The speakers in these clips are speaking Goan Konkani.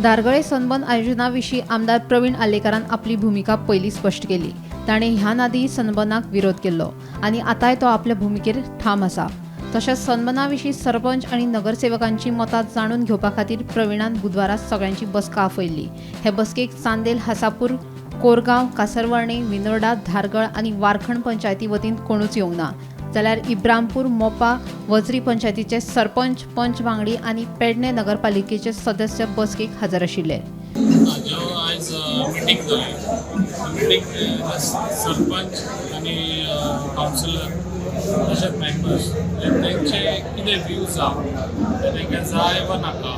धारगळे सनबर्न आयोजना विशीं आमदार प्रवीण आर्लेकारान आपली भुमिका पयलीं स्पश्ट केली. ताणें ह्यान आदीं सनबर्नाक विरोध केल्लो आनी आतांय तो आपल्या भुमिकेर ठाम आसा. तशेंच सनबर्ना विशीं सरपंच आनी नगरसेवकांची मतां जाणून घेवपा खातीर प्रवीणान बुधवारा सगळ्यांची बसका आपयल्ली. हे बसकेक चांदेल, हासापूर, कोरगांव, कासरवर्णे, विनोर्डा, धारगळ आनी वारखंड पंचायती वतीन कोणूच येवंक ना, जाल्यार इब्रामपूर, मोपा, वजरी पंचायतीचे सरपंच, पंच वांगडी आनी पेडणे नगरपालिकेचे सदस्य बसकेक हजर आशिल्ले. जो आयज मिटींग जाली, मिटींग सरपंच आनी कावन्सिलर तशेंच मेंबर्स तेंचे कितें व्यूज आहा, ते तांकां जाय वा नाका,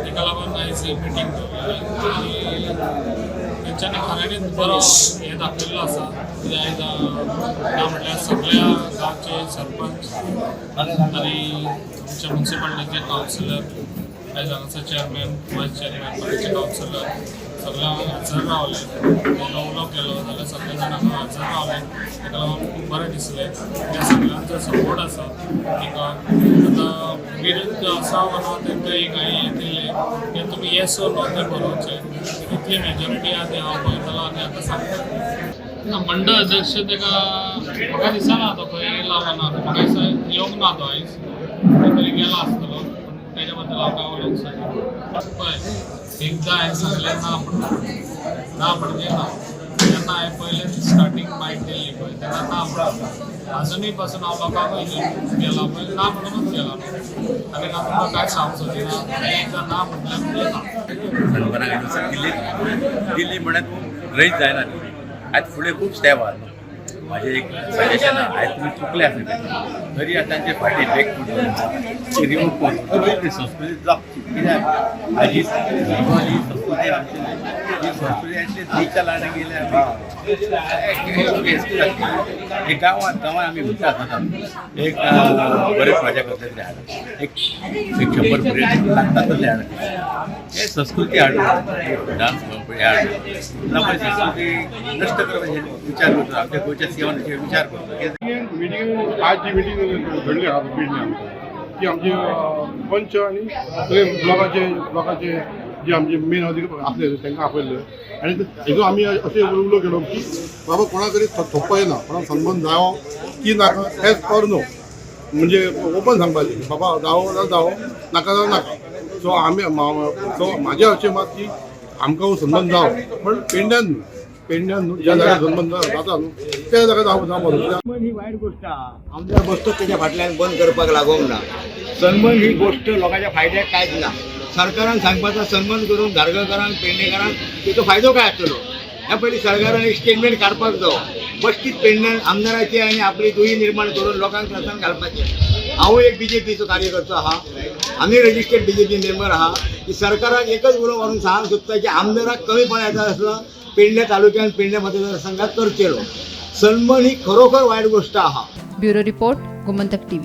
तेका लागून आयज मिटींग दवरली. आनी तेंच्यांनी खऱ्यांनीच बरो हें दाखयल्लो आसा की आयज ना म्हटल्यार सगळ्या गांवचे सरपंच आनी आमच्या मुन्सिपालिटीचे कावन्सिलर, आयज हांगासर चेअरमॅन, वायस चेअरमॅन, बाकीचे कावन्सिलर सगळे हाजर रावले. तांकां उलो केलो जाल्यार सगळे जाण हांगा हाजर रावले. ताका लागून खूब बरें दिसलें. त्या सगळ्यांचो सपोर्ट आसा ताका. आतां विरुद्ध आसा वा ना, तांकां एक हांवें हें दिल्लें की तुमी येस नो तें बरोवचें. कितली मेजॉरिटी आहा तें हांव पळयतलो आनी आतां सांगता. ना, मंडळ अध्यक्ष ताका म्हाका दिसना तो खंय येयला वा ना. म्हाका दिसता येवंक ना तो आयज, खंय तरी गेला आसतलो. पूण तेज्या बद्दल हांव काय उलोवंक शकना. पळय, एकदां हांवें सांगलें ना म्हणून, ना म्हणजे ना. जेन्ना हांवें पयलें स्टार्टींग बायट दिल्ली पळय, तेन्ना ना म्हणून. अजुनूय पासून हांव लोकांकूय गेला पळय, ना म्हणूनच गेला न्हू. आनी ना तुमकां कांय सांगूंक सोदिना. एकदां ना म्हटलें म्हणजे ना. सनबर्नाक दिल्ली दिल्ली म्हळ्यार तूं रयत जायना ती. आयज फुडें खूब स्टेप आहा न्हू. म्हाजें एक सजेशन आहा, आयज तुमी चुकले आसले तरी आतां तांचे फाटीं बॅक रिमूव करून ती संस्कृती जपची. कित्याक आयज ही ही संस्कृती आमची, ही संस्कृती आसली नीच्या लायना गेल्या. एक गांवांत गांवांत आमी म्हणटा आसता, एक बरे प्रोजेक्ट करतले तरी हाडा, एक एक 100 भुरगे लागतात तसले हाडा. हे संस्कृती हाडून, डान्स हे हाडून ना पळय, संस्कृती नश्ट करपाचे विचार करतो. आमच्या गोंयच्या सिएमान विचार करतो. मिटींग, आज जी मिटींग घडली आहा पेडणे आमची, ती आमची पंच आनी सगळे ब्लॉकाचे ब्लॉकाचे जे आमचे मेन अधिकारी आसले तांकां आपयल्ले. आनी हेजो आमी अशें उलो केलो की बाबा, कोणा तरी थोपपा येना, कोणाक सनबर्न जावो की नाका एज ऑर नो, म्हणजे ओपन सांगपाचें की बाबा, जावो जाल्यार जावो, नाका जाल्यार नाका. सो आमी, सो म्हाजें अशें मत की आमकां सनबर्न जावो, पण पेडण्यान न्हू, पेडण्यान न्हू. ज्या जाग्यार सनबर्न जाता न्हू, त्या जाग्यार जावं जावं बरो. सनबर्न ही वायट गोश्ट आहा. आमदार बसतो तेच्या फाटल्यान बंद करपाक लागोंक ना. सनबर्न ही गोश्ट लोकांच्या फायद्याक कांयच ना. सरकारान सांगपाचो, सनबर्न करून धारगळकारांक, पेडणेकारांक तेचो फायदो काय आसतलो? ह्या पयलीं सरकारान एक स्टेटमेंट काडपाक जावो. बश्टीत पेडण्यान आमदाराची आनी आपली दुयी निर्माण करून लोकांक त्रासान घालपाचें. हांवूय एक बीजेपीचो कार्यकर्तो आहा, आमी रजिस्टर्ड बीजेपी मेंबर आहा की सरकाराक एकच उलो मारून सांगूंक सोदता की आमदाराक कमीपणा येता आसलो पेडणे तालुक्यान, पेडणे मतदारसंघात करचेलो. सनबर्न ही खरोखर वायट गोश्ट आहा. Bureau report, Gomantak TV.